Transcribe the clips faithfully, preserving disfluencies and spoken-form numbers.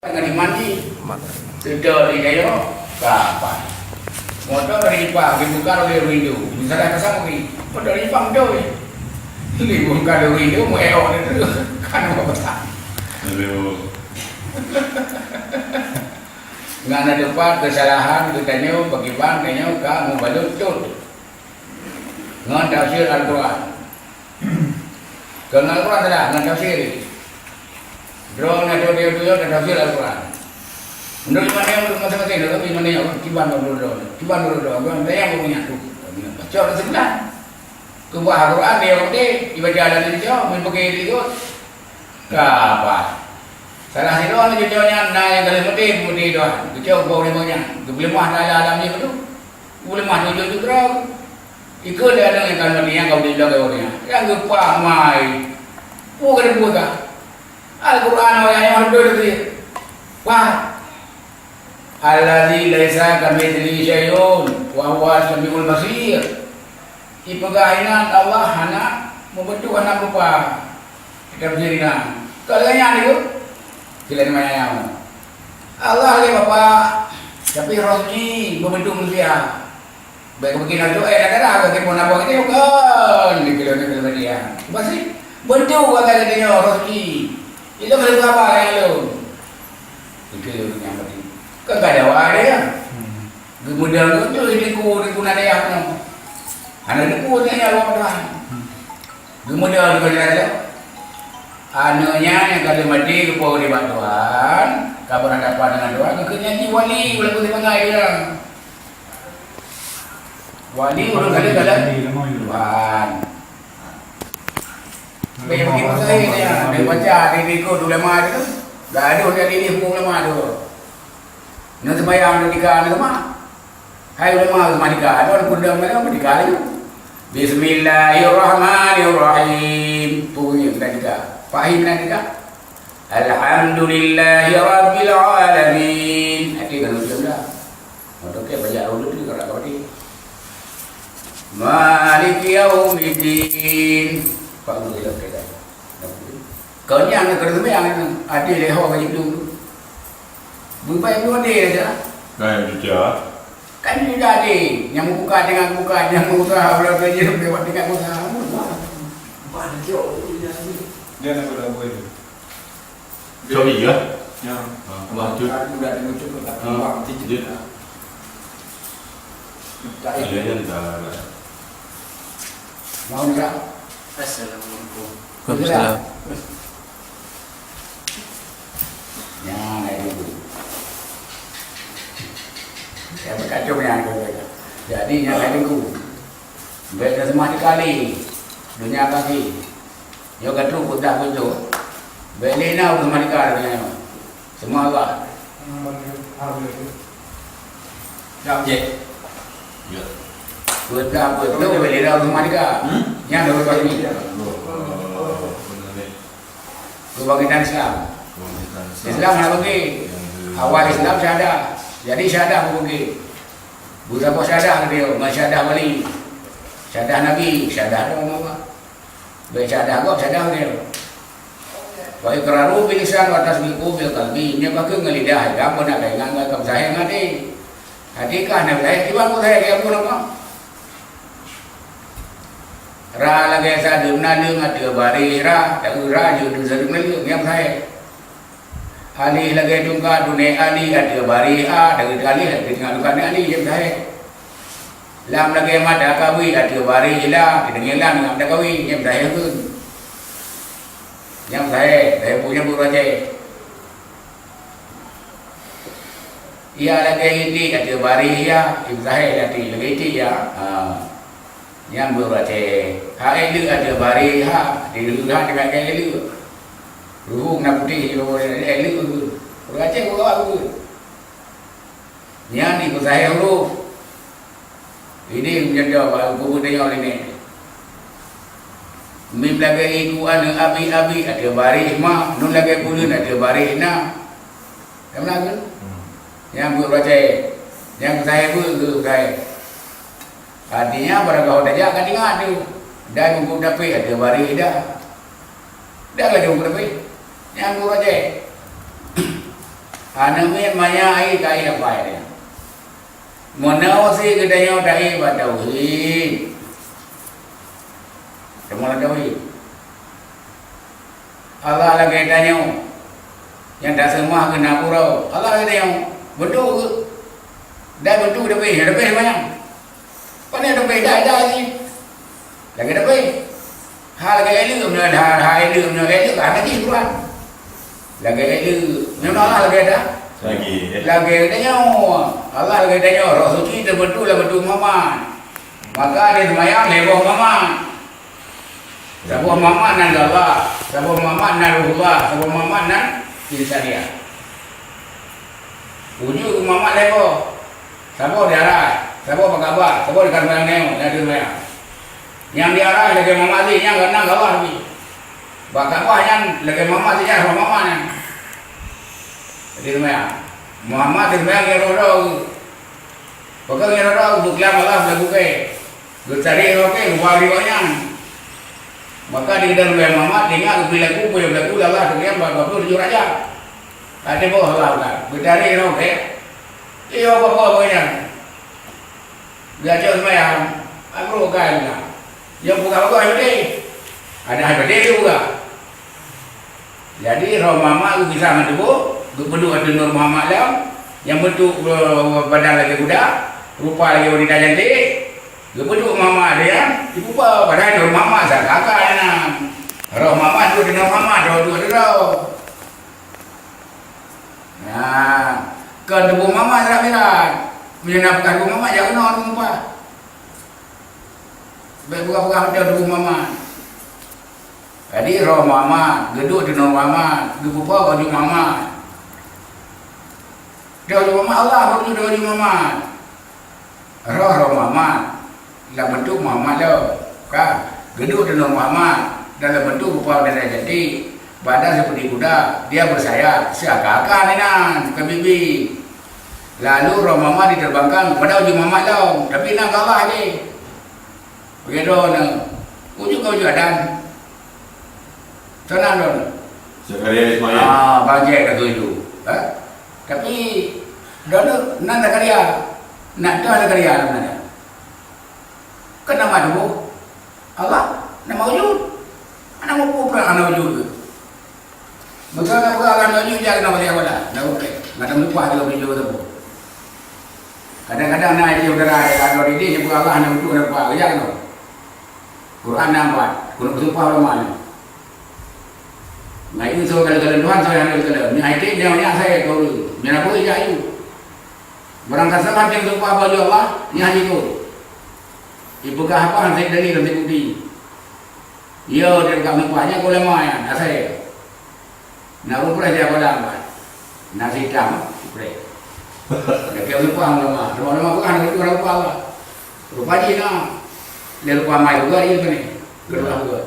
Ngon iman jih. Seutôt di Dayok, ka apa? Moto dari Jepang, dibuka oleh Windu. Misalnya ka sama pi. Moto dari Jepang beutôi. Dibuka oleh Windu, mau eok dia tu. Kan apa pasal? Halo. Ngan na teumpat keusalahan geutanyoe pakriban tanyoe ka mubalot cut ngon tafsir Al-Quran. Kon Al-Quran salah, ngon tafsir. Droe na droe-droe na tafsir Al-Quran. Menurut mana yang menurut masing-masing, menurut mana yang kiban menurut droe, kiban menurut droe, kiban mana yang punya tu. Baca Al-Quran. Keubah Al-Quran dia orang deh, ibaca dalam dia, main pakai dia ikut. Ka apa? Salah sidroe cucoe nyan na nyang ka lheueh maté, maté doh. Geucok ubak ureueng nyan. Geupeuleumah na lam alam nyoe tu. Geupeuleumah tujoh juta droe. Ikheun lé aneuk nyang ka lheueh maté nyan ka udeb lom keu ureueng nyan. Nyang geupah mai. Peue ka dibuka? Al-Quran awak nyan beutôi tafsir. Pah. Allazi laisa kamitslihi syai'un wa huwa samiul basir. Ipeugah inan Allah hana meubeutôi, hana rupa. Kita berdiri na. Kalau nyan itu, sila nyan. Allah lé Bapak, tapi Rasuli meubeutôi manusia. Baik mungkin ada eh ada dah kita pun apa kita bukan di kilo ni kilo dia. Pasti beutôi kata dia Rasuli. Itu boleh apa yang lu? Itu yang penting. Kan ada wadah ya. Geumudang tu di ku di ku na dayah tu. Hana di ku ni ya Allah Tuhan. Geumudang tu dayah tu. Aneuk nyan nyang ka lheueh maté geupeu nibak Tuhan, ka berhadapan dengan Tuhan, geukheun nyan jih wali, walaupun sibangai dia. Wali ureueng kali dalam Tuhan. Bagi bagi peugah dia, dia baca di ikut ulama tu. Gaduh dari ni hukum ulama tu. Nak sembahyang di tika ni lemah. Hai ulama, ulama tika, ada orang pun dah malam tika lagi. Bismillahirrahmanirrahim. Bunyi kita tika. Fahim nak tika? Alhamdulillahi rabbil alamin. Hati kan ujian dah. Motor ke banyak orang tu kalau tak berhenti. Maliki yaumiddin. Pak Guru ya kita. Kau ni anak kena sembahyang, ada leho bagi tu. Bubai dua dia aja. Kan dia. Kan dia ada. Yang buka dengan buka, yang buka, ulah kerja lewat dengan buka. Dia nak berapa itu? Sorry ya. Ya. Ah, wah, tu. Aku dah tengok cukup tak Ah, keluar. Dia. Tak Dia yang dah. Mau enggak? Assalamualaikum. Waalaikumsalam. Nyan hai Teungku. Saya berkacau nyan, Teungku. Jadi, nyan hai Teungku. Baik dah semah dikali. Dunia kaki. Nyoe ka trok peugah beutôi. Baik lé na ureueng malaikat nyoe. Semua Allah. Dah je. Ya. Peugah beutôi baik lé na ureueng malaikat. Hmm? Nyan ureueng bagi. Ya. Kebangkitan Islam. Kebangkitan Islam. Islam hana bagi. Yang Awal Islam syahadah. Jadi syahadah bagi. Beurapa syahadah dia? Syahadah wali. Syahadah Nabi. Syahadah Allah. Baik syahadah gob, syahadah dia. Wa iqraru bil lisan wa tasdiqu bil qalbi. Nyoe pakai ngon lidah, gampông nak ingat ngon kaum sahih ngon hati. Hati kah nak lain kiban pun sahih, dia pun apa? Ra lagèe sadeuem naleueng ateueh bareh ra, taeu ra jeuet sadeuem naleueng, nyang sahih. Alih lagèe tungka tunèk alih ateueh bareh a, taeu alih lagèe tungka tunèk alih, nyang sahih. Lam lagèe mata kawi ateueh bareh la, tadeungö lam ngon mata kawi, nyang sahih keun. Nyang sahih, sahih bu nyang bu rajai. Ya lagèe iték ateueh bareh ya, nyang sahih lati lagèe iték ya. Ha. Nyang beuracée. Ha, ék leuek ateueh bareh ha, di leuek ha, di leuek. Ruhueng na putéh di bawah ék leuek tu. Beuracée bak awak tu. Nyan ipeusahe huruf. Ini meunyoe bak buku teunyok ini. Mim lagèe iku aneuk abi-abi ateueh bareh ma, nun lagèe buleuen ateueh bareh na. Ka meunan keuh? Hmm. Nyang buet bacée, nyang peusahe buet keuh peusahe. Artinya, barang kaho tajak ka teuingat tu. Dan buku dapet ada bareh dah. Dah laju buku dapet. Nyang buet bacée. Aneuk miet manyang, ai ka ai apai dia. Meunan cit geutanyoe taék bak tauhid. Teuma tauhid. Allah lagèe tanyoe. Nyang taseumah keunan uroe. Allah lagèe tanyoe. Beutôi. Dan beutôi leubeh, leubeh manyang. Pane teupeu dah, dah jih. Lagèe teupeu. Ha lagèe éleuk, meunyoe ha, ha éleuk, meunyoe éleuk, hana jih Quran. Lagèe éleuk, meunyoe Allah lagèe dah. Lagèe. Lagèe tanyoe. Allah lagèe tanyoe. Roh suci teubeutôi lam beutôi Muhammad. Maka di seumayang lhèe boh Muhammad. Saboh Muhammad nan Allah, saboh Muhammad nan Ruhullah, saboh Muhammad nan Insaniah. Ujeue Muhammad lhèe boh. Saboh di arai, saboh bak Ka'bah, saboh di kantong nyang nyoe, nyang di seumayang. Nyang di arai lagèe Muhammad lé, nyang keunan Allah lé. Bak Ka'bah nyan lagèe Muhammad lé, nyan Muhammad nyan. Di seumayang. Muhammad di seumayang ngon roh-roh. Pakon ngon roh-roh, beuklam Allah beulagu kèe. Geutarek roh kèe, geuba riweueh nyan. Maka di dalam Muhammad, ingat geupeulagu, peue nyang beulagu, Allah teugiam bak dua puluh tujoh raja. Até boh Allah kan. Geutarek roh kèe. Iyo, apa-apa nyan. Geuacok seumayang, abrôk kai meunan. Nyang peugah-peugah Yahudi. Ada Yahudi dia peugah. Jadi, roh Muhammad geukisah ngon tuboh, geupeuduek ateueh Nur Muhammad lom, nyang beutôi, eh, badan lagèe kuda, rupa lagèe wanita cantik, geupeuduek Muhammad dia, dipupa, padahai Nur Muhammad sangka-sangka nyan. Roh Muhammad duek di Nur Muhammad, roh duek di roh. Nah, kon tuboh Muhammad sira-sira. Meunyoe na beukah tuboh Muhammad, jak keunoe meumpa. Bèk peugah-peugah mantong tuboh Muhammad. Jadi, roh Muhammad, geuduek di Nur Muhammad, geupeupo baju Muhammad. Di baju Muhammad, Allah geuduek di baju Muhammad. Roh, roh Muhammad, lam beuntuk Muhammad lom. Ka, geuduek di Nur Muhammad, dalam beuntuk rupa wanita cantik. Badan seperti kuda, dia bersayap, seakan-akan inan, bukan bibi. Lalu roh Muhammad diterbangkan kepada baju Muhammad lom, tapi na keu Allah jih. Bagi droeneuh, ujeue ka ujeue Adam. Sana droeneuh. Zakaria Ismail. Ah, bangke ka tuju. Ha? Tapi droeneuh nan Zakaria, nak dah Zakaria lam nada. Kan nama tuboh Allah, nama wujud. Mana mupu pula ana wujud tu? Maka nak peugah Allah na wujud, jak keunoe bak Allah. Nak ukai. Nak meuleupah juga beli juga tu. Kadang-kadang na idéh udara, ada idéh nyebut Allah na wujud, na rupa, jak keunoe. Quran na empat, keuneuk peusumpah ulama nyoe. Ngai eu soe kalon-kalon Tuhan, soe hana kalon. Nyan hai kèe nyoe nyan asai keu ureueng. Nyan apa jak ayue. Barang ka salah nyang geupeugah bak Allah, nyan hana jituri. Ipeugah apa hana dalil, hana bukeuti. Yo, dan ka geupeugah nyan ulama nyan, asai. Na ureueng preh di Abadan, na si itam, preh. Lakèe ureueng preh ulama, ulama peugah na ureueng preh Allah. Rupa jih na. Lé rupa mai juga ié keunoe. Keudua dua.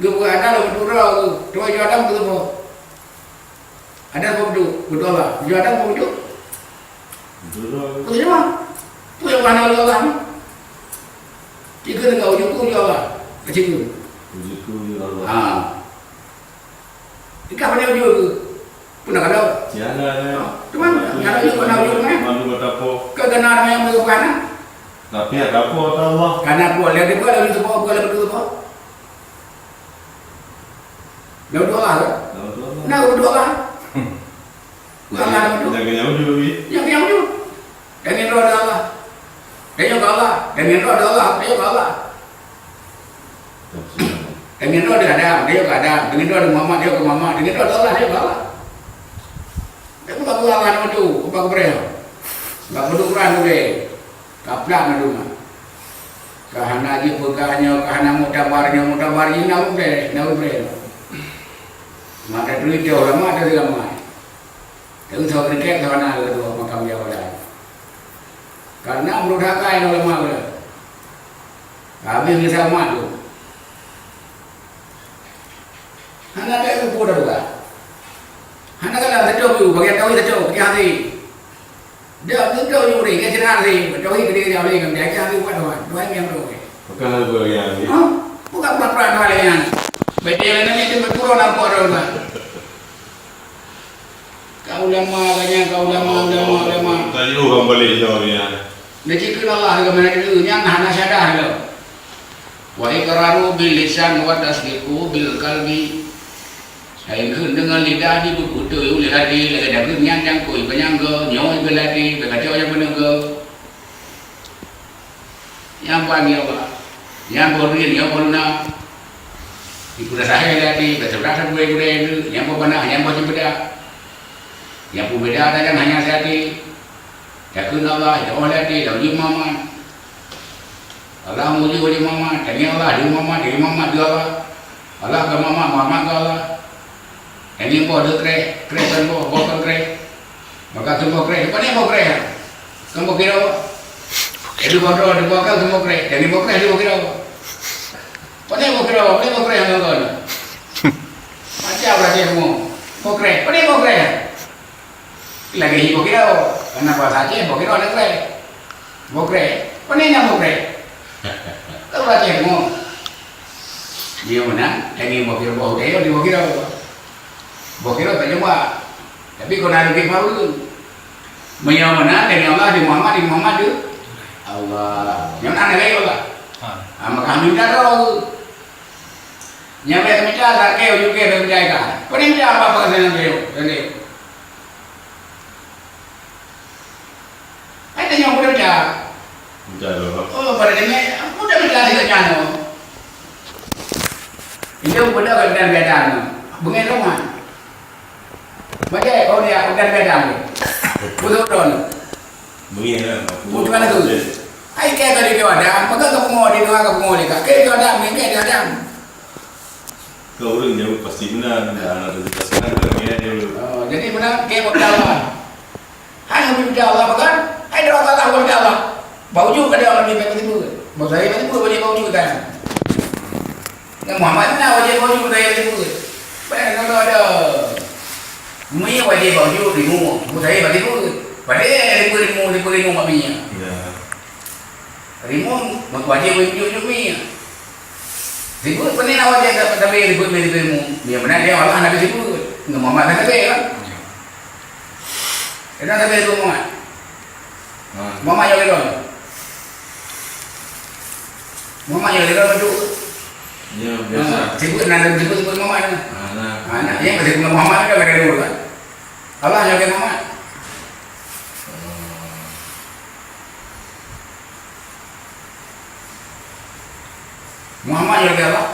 Geupeugah ada lom dua, tuha jeuet Adam keu Allah. Ada apa beudôh? Beudôh Allah. Tuha Adam apa beudôh? Beudôh. Beudôh Allah. Tu yang mana Allah ni? Tiga negara ujuk tu Allah. Kecil tu. Ujuk tu Allah. Ha. Ikan mana ujuk tu? Pun nak ada. Tiada ada. Ha. Cuma nak ada ujuk, mana ujuk, eh? Malu batapo. Kau kenal nama yang berubah, nah? Tapi ada apa, ada Allah? Karena apa? Lihat dia buat, lalu tu apa? Lalu tu apa? Lalu tu Allah, kan? Lalu tu Allah. Nah, lalu tu Allah. Bukan Allah lalu tu. Jangan jauh dulu, ya. Yang, yang tu. Dengan roh ada Allah. Dengan Allah. Dengan roh ada Allah. Dengan Allah. Dengan roh ada Adam, dia ke Adam. Dengan roh ada Muhammad, dia ke Muhammad. Dengan roh ada Allah, dia ke Allah. Dia bukan Allah lalu tu. Bukan kepada. Enggak perlu Quran tu, deh. Kaplak na duma. Ka hana jipeugah nyoe, ka hana muktabar nyoe, muktabar jih na ubreh, na ubreh. Mata turi teuh ulama, teuh ulama. Teuh soe kriket, soe hana keudua makam Jabalan. Karena meunurot hakai na ulama ulama. Habéh meunyoe sama tu. Hana ada yang pun dah buka. Hana kala satu tu, bagian tahu satu, bagian hati. Dah, beutôi ureueng, kan senang sih. Beutôi ureueng, dia boleh kan. Dia aja ambil buat Tuhan. Tuhan yang beutôi. Bukan lagu lagi yang ambil. Hah? Bukan buat-buat Tuhan lagi yang. Betul, ini itu betul, nampak orang Tuhan. Kau Ulama, ganyang ka ulama, ulama, ulama. Tayue hamba lé nyoe nyan. Neucikeu Allah keu mana dulu, nyan hana syadah lom. Wa iqraru bil lisan wa tasdiqu bil qalbi. Hai kheun deungon lidah, jipeubeutôi uleh até, lagée dageueng nyan nyang kôi panyang goe, nyoe beulatih, beukaco nyang peuneuk goe. Nyang ban nyoe ba, nyang boh rin nyoe boh luna. Di peurasaan lé até, bak seurah sapeue gurée nyoe, nyang boh bana, nyang boh ceubeudak. Nyang peubeda dan hanya siaté. Takheun Allah, ya Allah lé até, dan uji Muhammad. Allah muji uji Muhammad, tanya Allah, di Muhammad, di Muhammad, di Allah. Allah ke Muhammad, Muhammad ke Allah. Nyang boh deuh kreh, kreh kon boh, boh kon kreh. Maka keu boh kreh, pane boh kreh? Kon boh kira. Jadi boh droe, di boh akal keu boh kreh. Jadi boh kreh, di boh kira. Pane boh kira, pane boh kreh ngon kon. Macam berarti semua. Boh kreh, pane boh kreh? Lagée boh kira. Karena bahasa Aceh, boh kira ada kreh. Boh kreh. Pane nyang boh kreh? Kau berarti semua. Dia mana? Lagi boh kira, boh kira, di boh kira. Boh kira tak coba. Tapi kau nak lebih malu. Meunyoe meunan, dari Allah di Muhammad, di Muhammad di Allah. Nyoe na dari Allah. Ha. Ha, maka kami minta doa. Nyang bèk mita, sakét, ujuk kèe, bèk mita ikan. Pane mita apa-apa keunan keu, keu. Hai tanyong peue mita. Mita doa. Oh, pada dengar, aku dah mita di nyan. Itu benda kat dalam badan. Bengai roman. Bajai, oh, dia, udah gadang. Betul, betul. Beungéh lah. Betul kan tu? Hai, kayak tadi dia ada, maka ke pengawa di luar, ke pengawa di kaki, dia ada, mungkin dia ada. Kau urang jauh pasti benar, dan ada pasti benar, dia dia. Oh, jadi benar, kayak berdakwah. Hai, Nabi berdakwah, apa kan? Hai, doa Allah, berdakwah. Bau juga dia orang ni, bau tiba. Bau saya, bau tiba, bau tiba, kan? Ngon Muhammad na wajéb baju budaya ribu. Padahal na ada. Mie wajéb baju ribu, budaya bak ribu. Padahal ribu, ribu, ribu, ribu mak mie. Ya. Ribu wajéb baju, baju mie. Ribu pernah na wajéb tak tapi ribu, ribu, ribu. Mie benar dia Allah Nabi ribu. Ngon Muhammad na tapi kan. Ya. Kena tapi ribu Muhammad. Ha. Muhammad yang ribu. Muhammad yang lewat tu. Ya, biasa. Ha, sibuk nak sibuk-sibuk Muhammad tu. Ha, nah. Ha, nah, yang sibuk Muhammad kan ada dulu kan. Allah yang Muhammad. Muhammad yang Allah.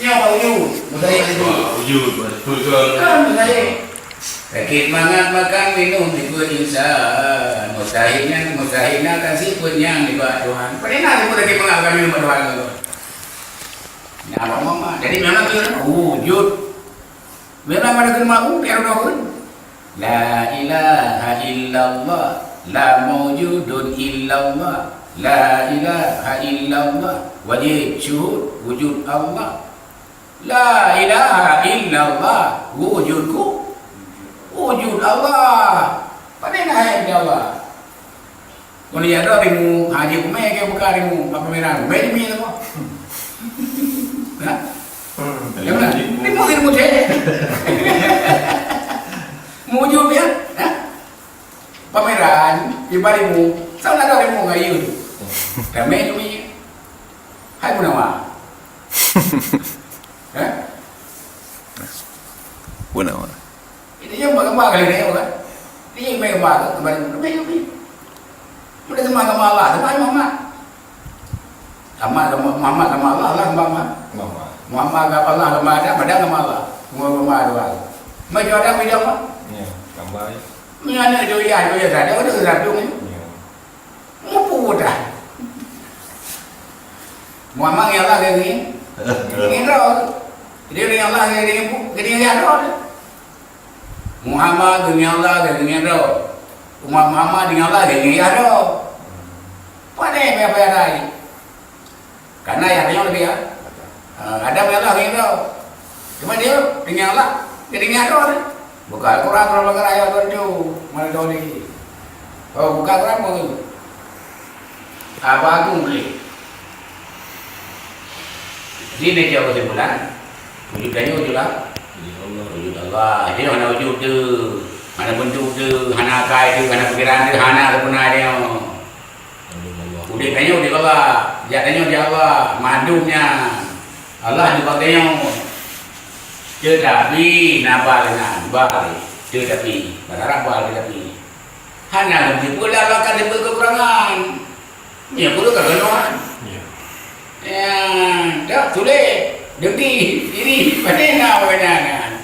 Nyoe bak uju, mustahil itu. Bak uju, bak uju. Kan mustahil. Sakét mangat makan minum sifeuet insan. Mustahil nyan, mustahil nyan kan sifeuet nyang nibak Tuhan. Padahai na sifeuet sakét mangat makan minum bak Tuhan tu. Nah, bak Muhammad. Jadi memang tu wujud. Memang ada keuneuk maklum, ya, roh. La ilaha illallah, la maujudun illallah, la ilaha illallah, wajib syuhud wujud Allah. La ilaha illallah, wujudku, wujud Allah. Padahai na hai Allah. Mun ya ada rimu, ha, jih kumé ke buka rimu, apa merah, kumé demi apa? Ha? Hmm. Ya benar. Rimu, rimu cek. Mujur dia, ha? Pameran, ibaratmu, sama ada orang mau ngayu tu. Ramai tu ni. Hai pun nama. Ha? Pun nama. Ini yang gambar-gambar kali ni, kan? Ini yang gambar-gambar, gambar ramai tu ni. Boleh sama-sama Allah, sama Muhammad. Sama, sama, Muhammad sama Allah, Allah sama Muhammad. Muhammad. Muhammad sama Allah, sama Adam, Adam sama Allah. Semua sama Allah. Macam Adam beda apa? Ya, tambah ya. Meunyoe aneuk doyah, doyah saja, ada satu ni. Ya. Mupu dah. Muhammad ngon Allah geuring. Geuring roh. Jadi ngon Allah geuring, geuring roh. Muhammad geuring Allah geuring roh. Umat Muhammad geuring Allah geuring roh. Pandai payah-payah rai. Karena yang tengok lebih ya. Ah, ada Allah yang tahu. Cuma dia dengan Allah, dia dengan Allah ni. Buka Al-Quran kalau bagi ayat tu, mana tahu ni. Oh, buka Al-Quran pun. Apa aku boleh? Jadi dia jawab kesimpulan. Wujud dan wujud lah. Wujud Allah. Dia hana wujud tu. Hana bentuk tu. Hana akai tu. Hana pikiran tu. Hana sempurna dia. Udeb tanyoe udeb Allah. Jak tanyoe jak Allah. Mandum nyan. Allah nibak tanyoe. Teutapi, na bal nyan. Bal. Teutapi. Bahasa Arab bal teutapi. Hana lom jipeulah bak ka jipeukeukeurangan. Nyan peue ka keunoe. Ya. Ya, dak tuléh. Dengki, iri, padé na awaknyan.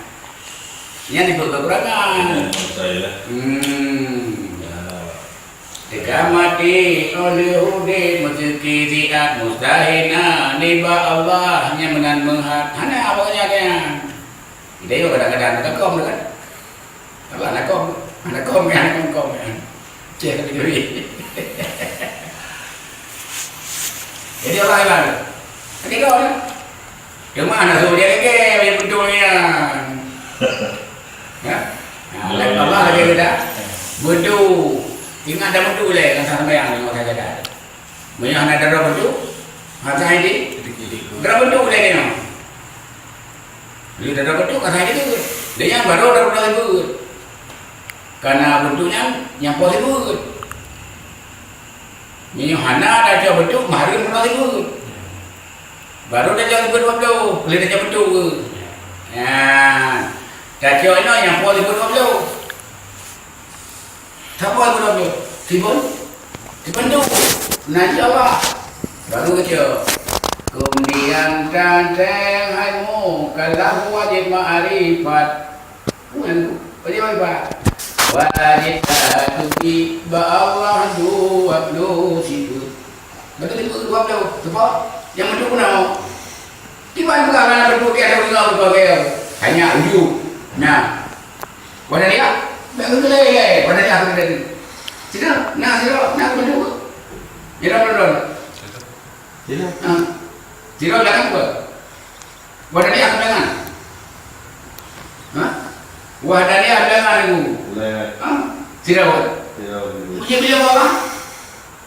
Nyan jipeukeukeurangan. Ya, betul lah. Hmm. Ya. Teuka maté, óh lheueh udeb, meuseuki siat, mustahil na nibak Allah nyang meunan meuhat. Hana awaknyan nyan. Geutanyoe kadang-kadang teuka kong kan? Apa, hana kong? Hana kong, hana kong, kong, ya. Cek lagi duit. Jadi, Allah Akbar. Sakét kong, ya? Cuma hana suruh dia lagi, yang betul nian. Ya? Nah, Allah lagi kata, betul. Ingat dah betul leh, kan sampai yang orang kata. Meunyoe hana droe beutôi, hana salah droe beutôi lé nyoe. Lé droe beutôi ka salah droe. Lé nyan barô droe beutôi beuet. Kana beutôi nyan, nyang po sibeuet. Meunyoe hana tacok beutôi, meuhareuem droe sibeuet. Barô tacok sibeuet dua ploh, lé tacok beutôi. Nyan. Tacok inoe nyang po sibeuet dua ploh. Saboh gurôe nyoe, sibon, sibon tu. Nah, insya Allah. Baru baca. Kemudian tantang ilmu kalah wajib ma'rifat. Wajib apa? Wajib tatuki ba Allah dua puluh sifat. Betul itu dua puluh. Sebab yang betul pun nama. Tiba juga anak betul dia ada betul betul dia. Hanya ujuk. Nah, Wadaniah, bèk keukeulée ilée, wadaniah keukeulée. Sida, na sidroe, na keukeulée. Sida, sida. Sida. Ha. Sida belakang apa? Wadaniah belakang. Ha? Wadaniah belakang aku. Belakang. Ha? Sida apa? Sida. Uji beliau apa?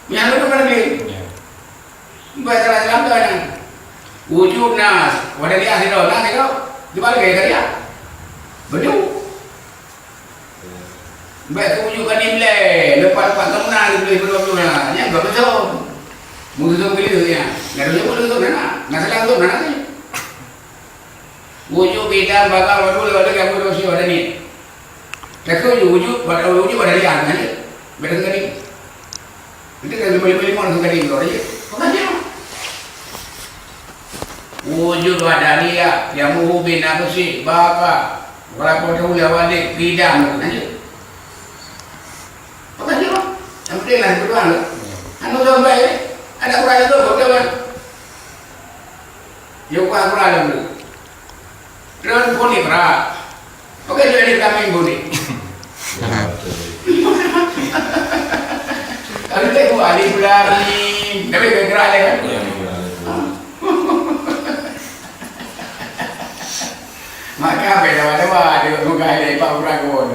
Yang betul kan beliau? Ya. Baik, salah salah tu kan. Wujud nas, wadaniah sidroe, na sidroe. Di mana gaya dia? Betul. Baik, tu wujud kan ni boleh. Lepas-lepas kamu na, boleh betul-betul na. Yang bagus tu. Musuh tu boleh tu ya. Nak wujud tu na. Nak salah tu na. Wujud bidang bakal wadu lewat lagi aku dosi wadaniah. Takheun wujud, pada wujud wadaniah kan ya. Beda dengan ni. Itu kan lima-lima lima orang tadi, orang je. Bukan dia. Wujud wadaniah, yang muhu bin nafsi, baka, walaupun tahu lewat dia, bidang tu kan je. Bukan dia. Yang penting lah, betul lah. Anu sampai, ada kurang itu, betul kan? Yuk, kurang-kurang dulu. Lôn puni brat. Oke, jadi kami puni. Tapi tak buat alif lam mim. Tapi gerak dia kan? Maka beda-beda dia bukan dia pak orang pun.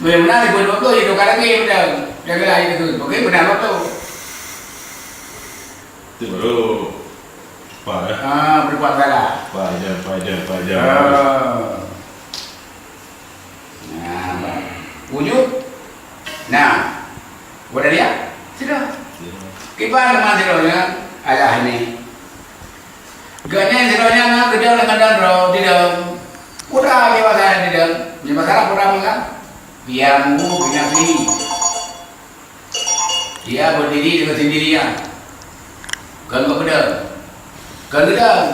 Benar-benar ibu dua tu itu kan lagi benar. Jaga lagi tu. Oke, benar tu. Itu baru pa, eh? Ah, berbuat salah. Pajar, pajar, pajar. Ah. Nah, wujud. Nah, udah lihat? Sudah. Sudah. Kiban teman sidroe nyan, alah ni. Geuhnyan sidroe nyan na keudong lam kandang droe, di dalam. Putra dewasa di dalam. Di masalah putra meunan. Dia mu binafsihi. Dia berdiri dengan sendirian. Kon geupeudong. Kon geupeudong.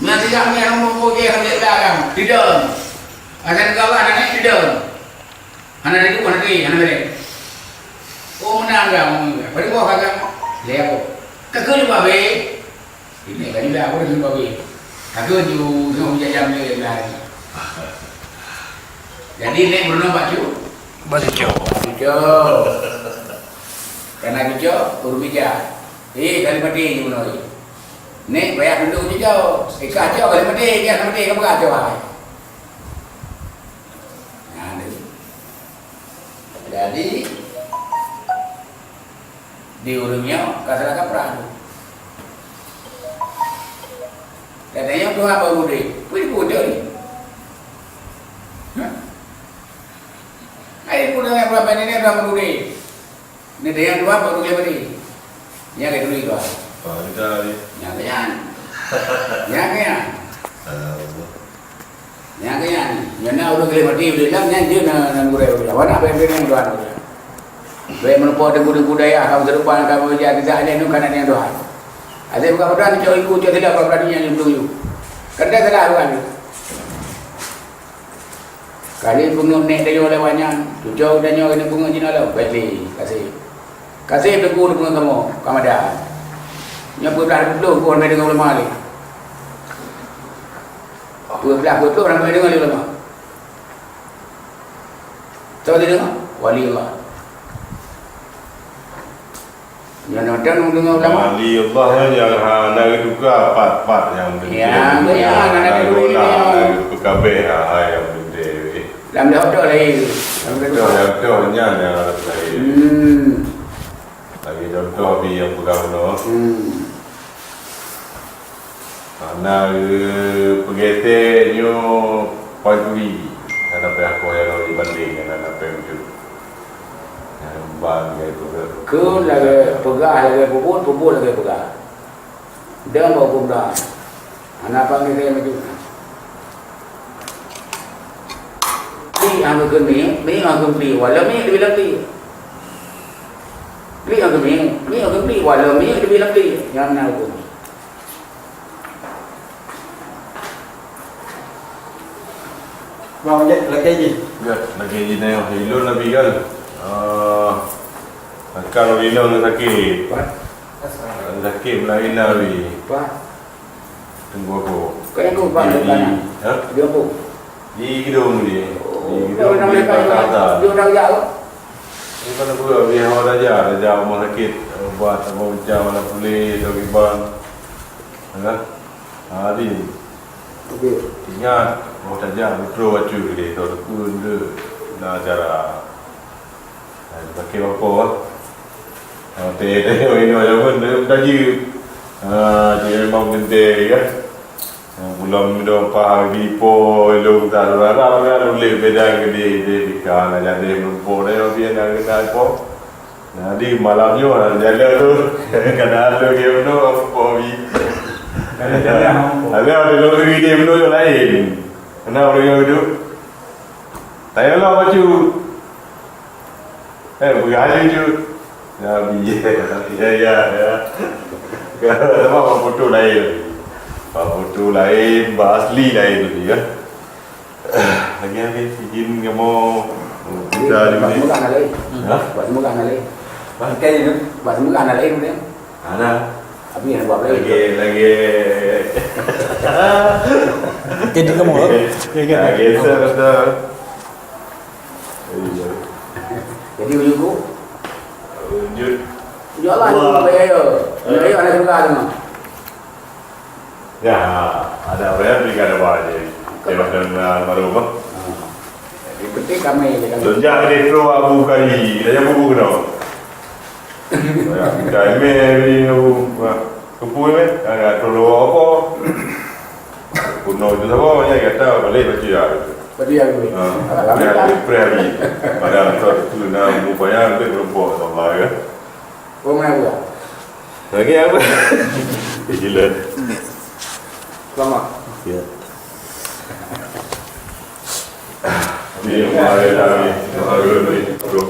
Nyan sijak meunan hana muphom, hana muphom. Tidak. Asai Allah hana tidak. Hana ditu'oh, hana tu'oh, hana bereh. Oh, meunan dah, meunan dah. Bari boh kagak. Lé aku. Kagak lupa, be. Ini kan juga aku dah lupa, be. Kagak ju, tengok hujan jam dia, dia. Jadi, nek berenang baju? Baju. Baju. Karena baju, guru bija. Eh, kali mati je berenang. Nek, payah duduk baju. Eh, kacau kali mati, dia mati, kamu kacau, hai. Nah, ni. Jadi, di ureueng nyoe ka salah kaprah tu. Katanya Tuhan baru deh. Pui pun ni. Ini, ini orang menudih. Ini dia yang dua baru dia beri. Yang kedua itu. Oh, kita ni. Yang kenyang. Yang kenyang. Ah, Allah. Nyang keu nyan, nyan na ureueng gleh mati, ureueng Islam nyan jeuet na, na gurée ureueng. Awak nak bèk ureueng nyan doa ureueng. Bèk meureumpok teungku-teungku dayah, kaum seurupan, kaum beujak, tidak ada nu kana nyang doa. Até buka peudong, cok iku, cok sila, buka peudong nyan jeuet meutuyue. Kan dah salah bukan? Kali peungeut nek tanyoe lewat nyan, cucok tanyoe keuneuk peungeut jinoe lom, bèk lé, kaseh. Kaseh teungku peungeut kamoe, ka madan. Nyoe peue blah ploh, ku ramé deungon ulama lé. Peue blah peuet ploh ramé deungon lé ulama. Soe sideungoe? Wali Allah. Nyan nonton deungon ulama. Wali Allah nyan nyang hana geutuka pat-pat nyang penting. Ya, ya, hana geutuka. Hana geupeukabeh hal-hal nyang penting. Lam dah beutôi lahé. Lam dah beutôi, dah beutôi nyan nyang harôh lahé. Hmm. Lagèe contoh bie nyang peugah bunoe. Hmm. Hana geupeugete nyoe pancuri, hana payah koh nyang dibandeng, hana payah meucut. Nyang ban lagèe peugah. Kheun lagèe peugah lagèe peubuet, peubuet lagèe peugah. Deuh bak huköm dah. Hana payah meucut. Pli hana kheun miet, miet hana kheun pli. Walau miet leubeh lam pli. Pli hana kheun miet, miet hana kheun pli. Walau miet leubeh lam pli. Nyang na huköm. Bang, jak, lakèe jih. Ya, lakèe jih nyoe. Ilôn Nabi kan. Ah, akan ureueng inong sakét. Pat? Sakét meulaén Nabi. Pat? Tunggu aku. Kau yang kau bang, di, di, kanan. Ha? Di apa? Di gedung ni. Oh, di gedung di Jakarta. Dia orang jak apa? Ini kan aku dah beli awak raja, raja rumah sakit. Ubat, apa macam, mana pulih, atau kiban. Ha? Ha, di. Okey. Ingat, roh tajak beutôi bacut geude, tau teupeu nde na acara. Ha, dipakai bako, ah. Ha, teh, teh, inoe jameun, teh, tajak. Ha, cik memang teuntèe, ya. Ha, bulan midong pah, di po, ilong tak rara, rara, ulèe bedang geude, de, bika, na jadi meureumpok, de, biar na kena po. Jadi, malam nyoe, jalan tu, kadang tu dia bunuh, apa, Abi? Ada jalan, apa? Ada, ada lori dia bunuh yang lain. Kenapa orang yang hidup? Tanya lah, apa, Cu? Eh, bergaya, Cu. Ya, Abi. Ya, ya, ya. Sama, apa, foto lain. Apa, foto lain, bah, asli lain tadi, ya. Lagi, lagi, izin kamu. Kita di sini. Bak semeugah na laén. Ha? Bak semeugah na laén. Bangkai ni. Bak semeugah na laén dia. Ada. Abi yang buat lain. Lagi, lagi. Jadi kamu, ya, ya. Lagi, sir, sir. Iya. Jadi, ujuk ku? Ujuk. Ya Allah, Allah. Ya, ya. Ya, ya, anak semeugah tu. Ya, ada apa ya, beri kada bawa je. Dia macam, ah, baru apa? Ha. Jadi, penting kami je kan. Sejak dia keluar Abu Kali, dia yang bubu kena. Ya, kita email ni, Abu, ah, kupu ni, ah, tolong apa? Kuno tu sama, ya, kata balik baca ya. Baca ya, Abu. Ha, ya, dia pernah ni. Pada tu, tu, nak buku banyak, dia berempuan sama, ya. Orang mana pula? Lagi apa? Gila. Selamat. Ya. Ni, kemarin hari, kemarin ni, bro.